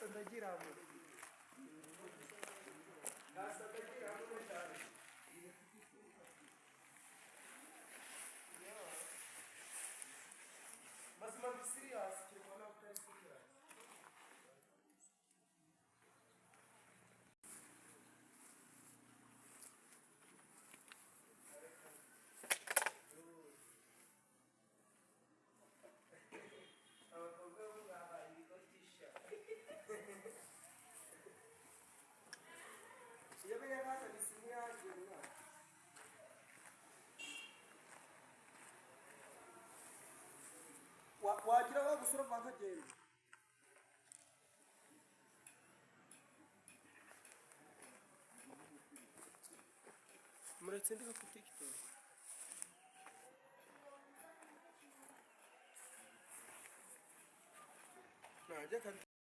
Ndagiramo kasa ndagiramo cyane. Mazima ndi serious, kirimo nawe utari serious. Abakobwa bo mwabaye ibigotisha. Iyo menya nkazana isimu yanjye mwana. Wagira wagusura nkagenda. Muretse ndi ku TikTok. Najya kandi.